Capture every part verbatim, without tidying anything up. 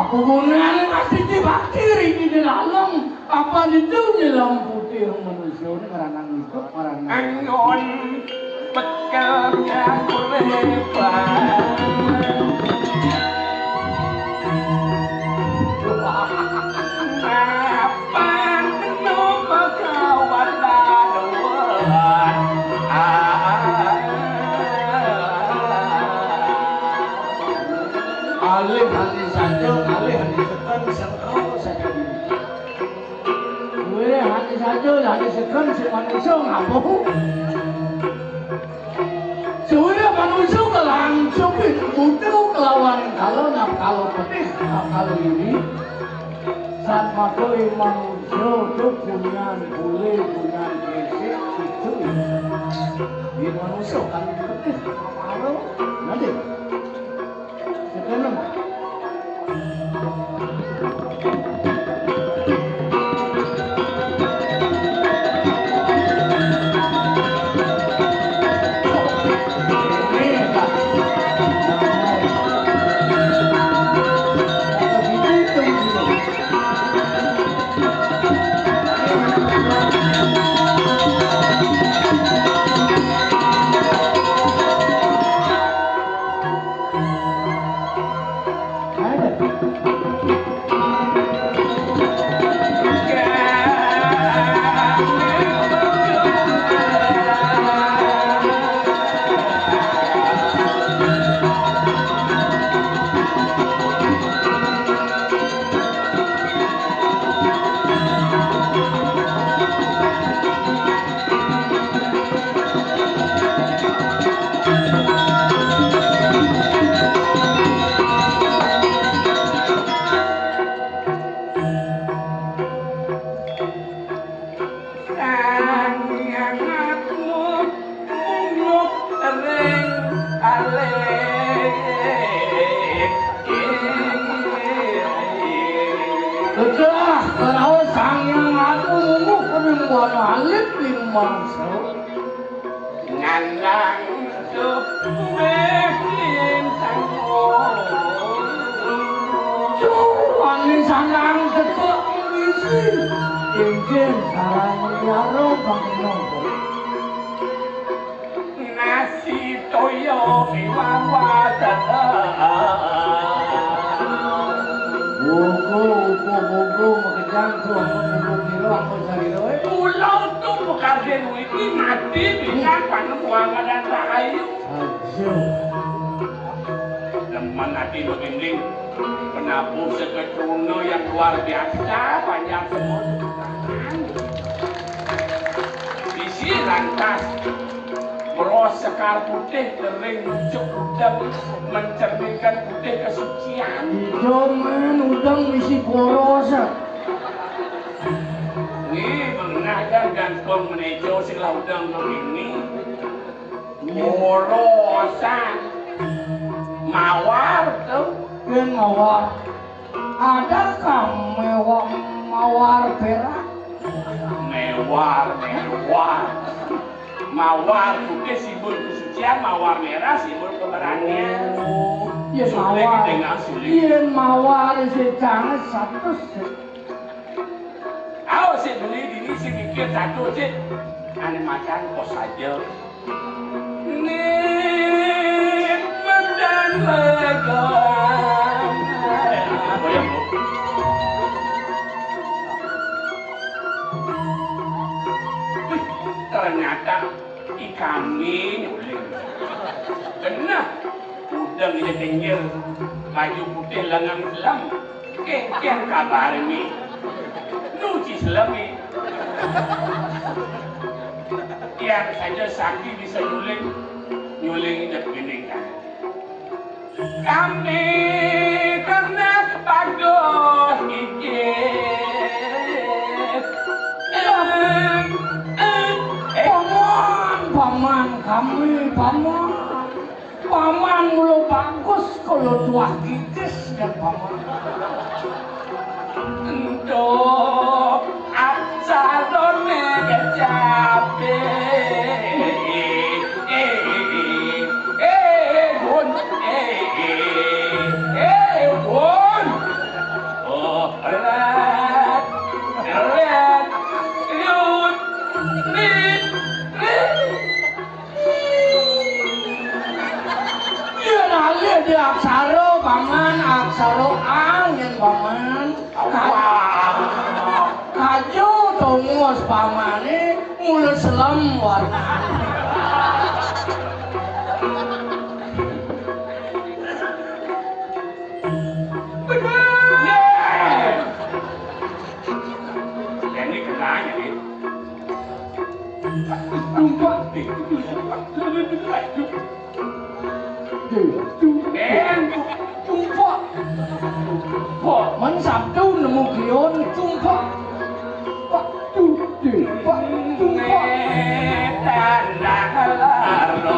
Hubungan asiki bakti ring Ida Dalem, apa ditu nyelam putih manusia ngranang idup, ngranang anggon bekel kang urip. Mapan nu pagawan lawan. Alih hati saja, alih hati seken, sengkau saja diri. Wih, hati saja, hati seken, si manusia ngabuh. Suwira manusia kalancupin buta kelawan kala, nak kala pedih, nak kala iri. San maka imang ujo tu punyan bule, punyan kresek, itu. Di manusia kan pedih, kepala, nanti. Sekenem. Sang Hyang Agung munggah ring alit. Telah raos Sang Hyang Agung munggah ring buana alit ring mangsa. Ngandang suwih lintang. Cuwani sandang tegak misi. Inggih sarang liara bangsa. Nasi toya iwang wadada. Buku, buku, buku, makejang tuh, buku kira, aku sarira, eh. Pulau tuh pekargen wiki mati dengan panemuan dan rahayu. Aduh. Demen ati Mbok Inding, penabuh sekecuna yang luar biasa, panjang semua. Bisi lantas, beros sekar putih, kering, mucuk, udeng, mencerminkan putih kesucian. Ijo men udeng bisi boros. Wih, bengah dan gantung menejo sing lah udeng begini. Borosan. Mawar tuh. Yen mawar. Adakah mewar, mawar perak? Mewar, mewar. Mawar putih simbol kesucian, mawar merah simbol keberanian. Oh, yen sulit mawar. Dengan sulit. Yen mawar sejangan satu se- Ayo, sik beli dini, sik mikir satu, sik. Ane macan kos saja. Nih, mendan legang. Goyang, Bu. Wih, ternyata ikame nyuling. Bener. Udeng ida kenyel, baju putih lengang selem. Kénkén kabaré, Mi? Nu ci selem, Mi? Tiang saja sakti bisa nyuling, nyuling ida pining kan. Kami kena paduh gigit. Eh, eh, eh. Paman, paman, kami, paman. Paman mula bagus kala tuah gigis, jan paman. Ento aksarane kecapi. Eh, eh, eh, Gun. Eh, eh, eh, eh, Gun. Aksara, Paman, aksara angin, Paman. Wah. Kaju tongus pamané, mulus selem warnané. Bener. Ini kenanya, nih. Lupa. Tumpah. Tumpah. Tumpah. Wah, man Sabtu nemu Gion, tumpah. Pak, tumpah. Pak, tumpah. Tanah Laro.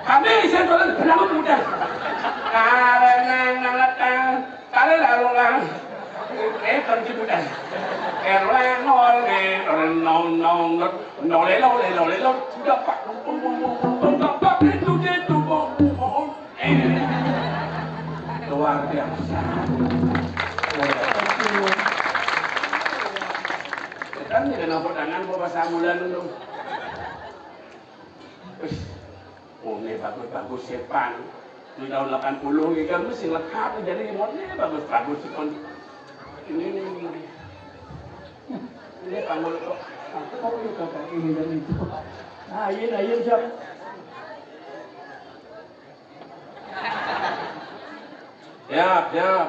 Kami sing dolen benang muda. Karena nang letang, kare lalu lang. Eh, kan si muda. Erle nol, eh, nol, nol, nol, nol, lelo, lelo, lelo. Sudah, Pak. Pak, itu dia tuh, Pak. Eh. Luar biasa. Kan ya kenapa tangan, Bapak Samulan itu? Wis, mone bagus-bagus sepan. Di tahun delapan puluh iki kan mesti lengkap, jadi mone bagus-bagus sepan. Ini, ini, ini. Ini panggul kok. Aku mau juga kayak ini dan itu. Nah, iya, nah, iya, siap. Siap, siap.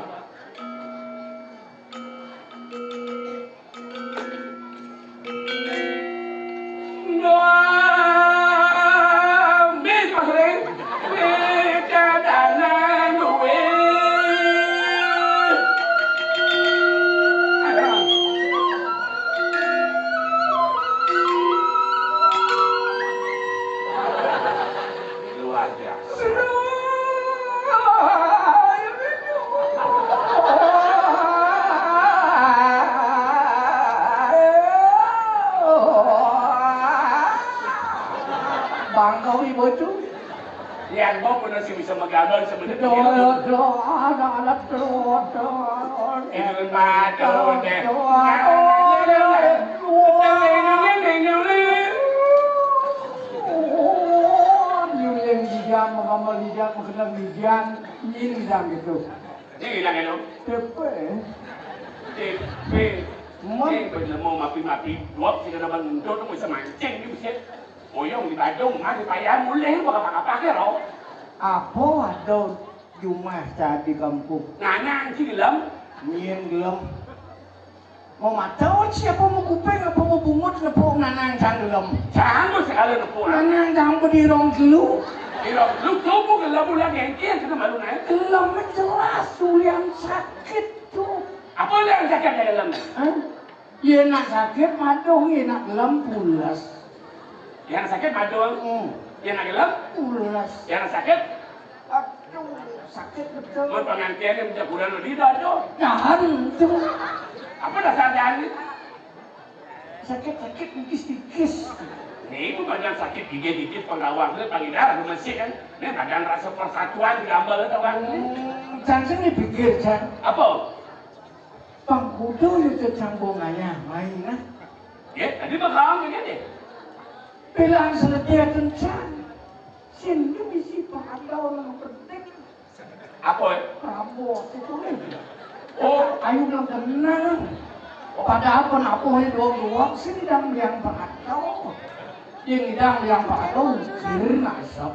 Betul. Yan mo pun sing bisa magabal sa mga Dodon, dodon, dodon. Inun ba, dodon? Dodon. Yun yung liyan, mga maliyan, magandang liyan. Yun lang ito. Hindi lang, ano? Tepe. Tepe. Mon. Eh, pwede mo mapi-mapi. Duwag sila naman mundo nung isa mancing, di ba siya? Oyong, di ba, dong, ha? Di ba yan? Mulai, baka makapakir, oh. Apo, adon, jumah, sa di kampung. Nana, ang silam? Nien gelem. Mau matau siapa mau kuping, apa mau bungut, nepuk nanang sang gelem. Jangan sekali nepuk, ah. Nanang sang bedirong dulu. Dirong dulu, coba gelem ulang yang kian, kita malu naik. Gelem jelas, ulian sakit tuh. Apa yang sakit ya gelem? Hah? Yén nak sakit maduh, yén nak gelem pules. Yang sakit maduh. Hmm. Yang nak gelem? Pules. Yang nak sakit? Aduh, sakit betul. Mun pengantin yang jaguran lebih dah tu. Jangan tu. Apa dasar jangan ni? Sakit-sakit, dikis-dikis. Ni pun badan sakit gigi-gigi, pengawang tu, pengidar, masih kan. Ni badan rasa persatuan di gambar tu, kan. Hmm, jangan ni pikir, Jan. Apa? Pangkuda ya cecang bongayah main, ah. Ya, tadi bakal ni kan dia. Bilang seletih kencang. Sini misi pangandau nang penting. Apa, eh? Prabowo itu ni. Oh. Ayo nang tenang. Padahal penapuh ni dua-dua sini dang yang pangandau. Yang idang yang pangandau kiri nasab.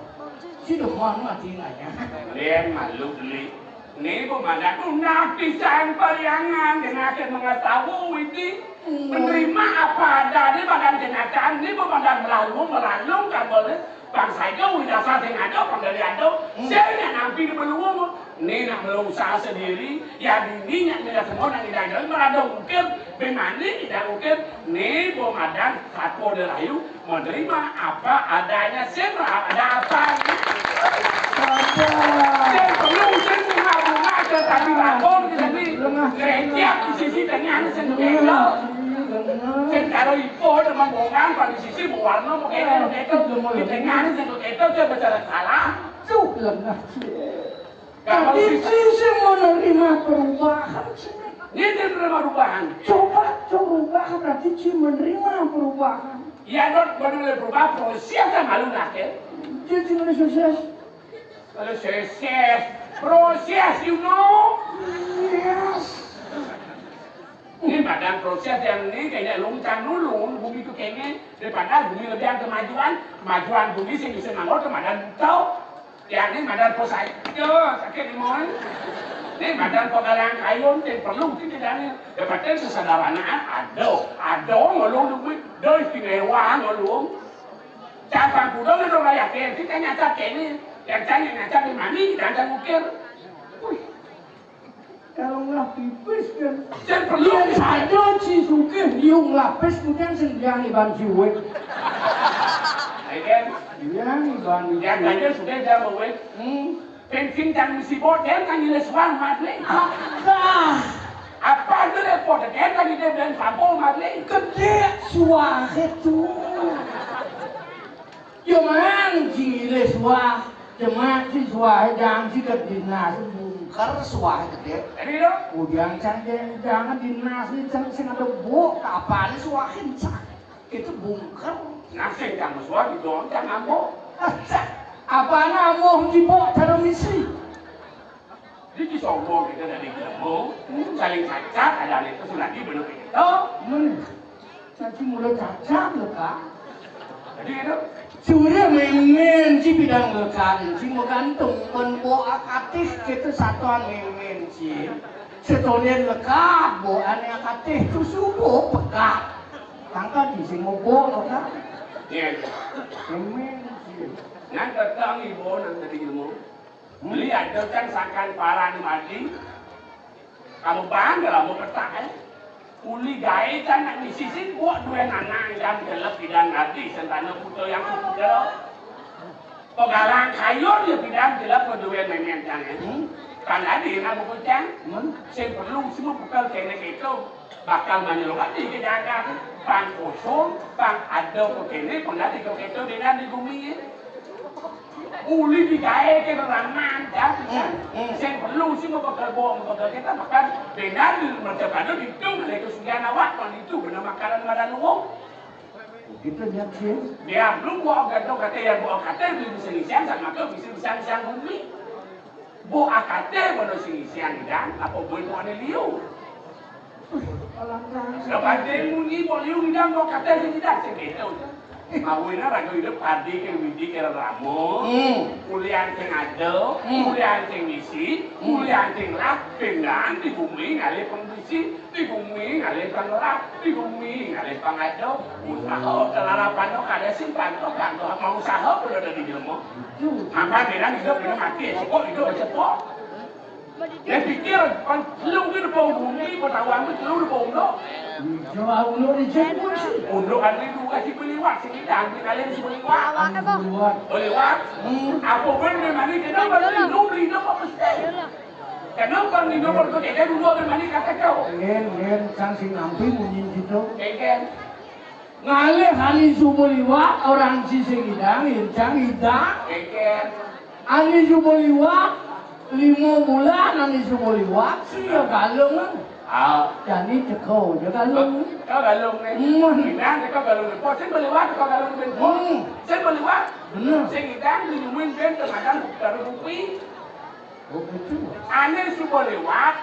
Si deman mati nanya. Lian malu beli. Ni pemanah guna pisan pariangan, kena akan mengetahui ini. Hmm. Menerima apa adanya badan kenyataan ni, pemanah melalung, melalung kabel ni. Bangsa itu udah sasing ada, panggali ada. Hmm. Saya nak nampi di belum. Ni nak berusaha sendiri, ya bini nak minta semua nak tidak ada, meradang ukir, bimani tidak ukir. Ni pemanah satu ada rayu, menerima apa adanya, sing ada apa. Sing perlu, sing bunga-bunga, sing tadi rambut, sing tadi keretiak di sisi tengah, sing kelo. Sing karo ipo, dengan bongan, pada sisi berwarna, mungkin itu, di tengah, sing itu, dia bicara salah. Tuh, lengah. Kalau tapi si sing menerima perubahan, sing. Dia menerima perubahan. Coba, coba, berarti si menerima perubahan. Ya, dot, benar berubah, proses sama lu nak, ya. Dia cuma sukses. Kalau sukses, proses, you know. Yes. Ini badan proses yang ni kayaknya longcang dulu, bumi tu kayaknya, daripada bumi lebih kemajuan, kemajuan bumi sing bisa manggut, kemajuan tau. Yang ni badan pos aja, sakit ni, mon. Ni badan pos galang kayun, yang perlu kita dah ni. Daripada kesadaran, ah, ada, ada ngolong duit, dah istimewa ngolong. Cabang kuda ni orang yakin, kita nyata kini, yang tanya nyata di mana, dan tak mungkin. Wih. Kalau ngelah pipis kan. Sing perlu. Yén saja si sugih liu ngelah pis, kemudian sing biang iban siwik. Ayo, kan? Biang iban. Yang tanya sudah jam awet. Hmm. Penting kan mesti bot, dia kan ngilis wang mati. Apa? Apa tu repot? Dia kan kita bilang sampul mati. Gede suah itu. Yo man, jilé suah, jemak si suah, jang si ke dinas, bungker suah gedé. Jadi lo? Ujang cang jang, jang dinas ni cang sing ada bok, kapan suah kencang. Itu bungker. Nasing cang suah di doang cang ambo. Apa na ambo di bok cara misi? Jadi sombong kita dari ilmu, saling cacat, ada yang itu lagi belum itu. Hmm. Nanti mulai cacat loh, Kak. Jadi itu. Sudah mémén si bidang lekan, si menggantung, pun boa katih kita satuan mémén si. Setonen lekat, boa ane katih tu subuh pekat. Tangka di si mobo loh, Kak. Iya. Mémén si. Nang datang ibu nang tadi ilmu. Beli ada kan sangkan paran mati. Kamu bangga lah mau petak, eh? Uli gaé kan nak misi sing buat dua anak yang gelap bidang hati sentana putra yang putra. Pegalang kayun ya bidang gelap kedua nenek yang, eh? Hmm? Kan ada yang nak buku cang? Hmm? Sing perlu semua bukan kena itu. Bakal manyelongan di ke dagang. Pang kosong, pang ada ke kene, pernah di ke itu dengan di bumi, eh? Uli digaé ké raman, ya. Hmm, hmm. Sing perlu sih mau pegal bohong, mau pegal kita makan. Benar di mercabado ditung, ada kesugihan awak, kan itu benar makanan badan wong. Gitu, ya, sih. Biar lu gua gadok kata ya, gua kata beli bisa isian, sama ke bisa bisa isian bumi. Bu akate bono sing isian idang, apa buin mau ane liu? Lo pade munyi mau liu idang, mau kate sing idang, sing gitu. Mawina ragu hidup padi ke widi ke ramo, hmm, kulian sing ado, hmm, kulian sing misi, hmm, kulian sing lah, dengan di bumi ngalih pembisi, di bumi ngalih pang lah, di bumi ngalih pang ado. Usaha kelarapan lo kada simpan to, kan to mau usaha pun ada di ilmu. Apa bilang hidup ini mati, ya, cepok hidup, cepok. Ya pikir, kan lu ke depan bumi, petawang ke lu depan unduk. Coba unduk di jepun sih. Unduk kan itu kasih beliwat, sini dah ambil kalian si beliwat. Awak apa? Beliwat. Beliwat. Hmm. Apa pun memang ini, kenapa lu beli itu apa mesti? Kenapa ni nomor tu kita dulu ada mana kata kau? Ngen, ngen, sang sing ampi munyi gitu. Keken. Ngalih ani subuh liwat, orang sising idang, incang idang. Keken. Ani subuh liwat, lima bulan ani subuh liwat, sia galung kan. Ah. Jadi teko je galung. Kau galung ni. Hmm. Nah, kau galung ni. Kau sing beliwat, kau galung ni. Hmm. Sing beliwat. Bener. Sing idang, dinyumin ben, temadang, baru bukti. Oh, gitu. Ane suba liwat,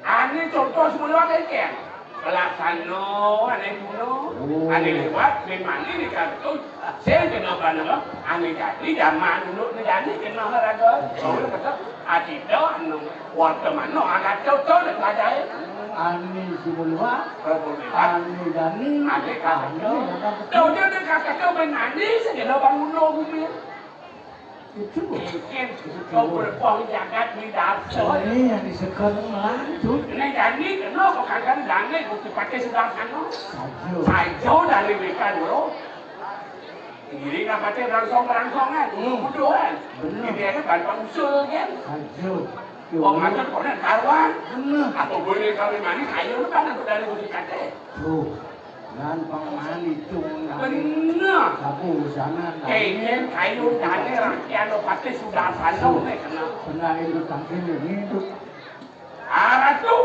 ane contoh suba liwat, kan? Pelaksana, ane guna, oh, ane liwat, memang ini kartu. Saya kena apa nama? Ane jadi zaman dulu ni jadi kena raga. Oh, kata, adida, anu, warta mana, agak contoh dan pelajari. Ane suba liwat, ane jadi, ane kata. Tahu dia, dia kata, kau main ane, saya kena bangun bumi. Itu. Mungkin kau berbohong jagat ni dasar. Ini yang disebut lanjut. Ini jani kena kau kagak jani, kau pakai sudah sana. Sajo. Sajo dari mereka dulu. Ini nak pakai rangsong-rangsong kan? Hmm. Bodoh kan? Benar. Ini ada bantuan usul kan? Sajo. Oh, macam kau nak karuan? Benar. Apa boleh kawin manis? Ayo lu kan aku dari bukit kate. Tuh. Nan pang mani cung nang. Bener. Sapu sana nang. Kengken kayu tane rakyat lo pati sudah sana nih kena. Benar itu tangkil ini itu. Arah tu.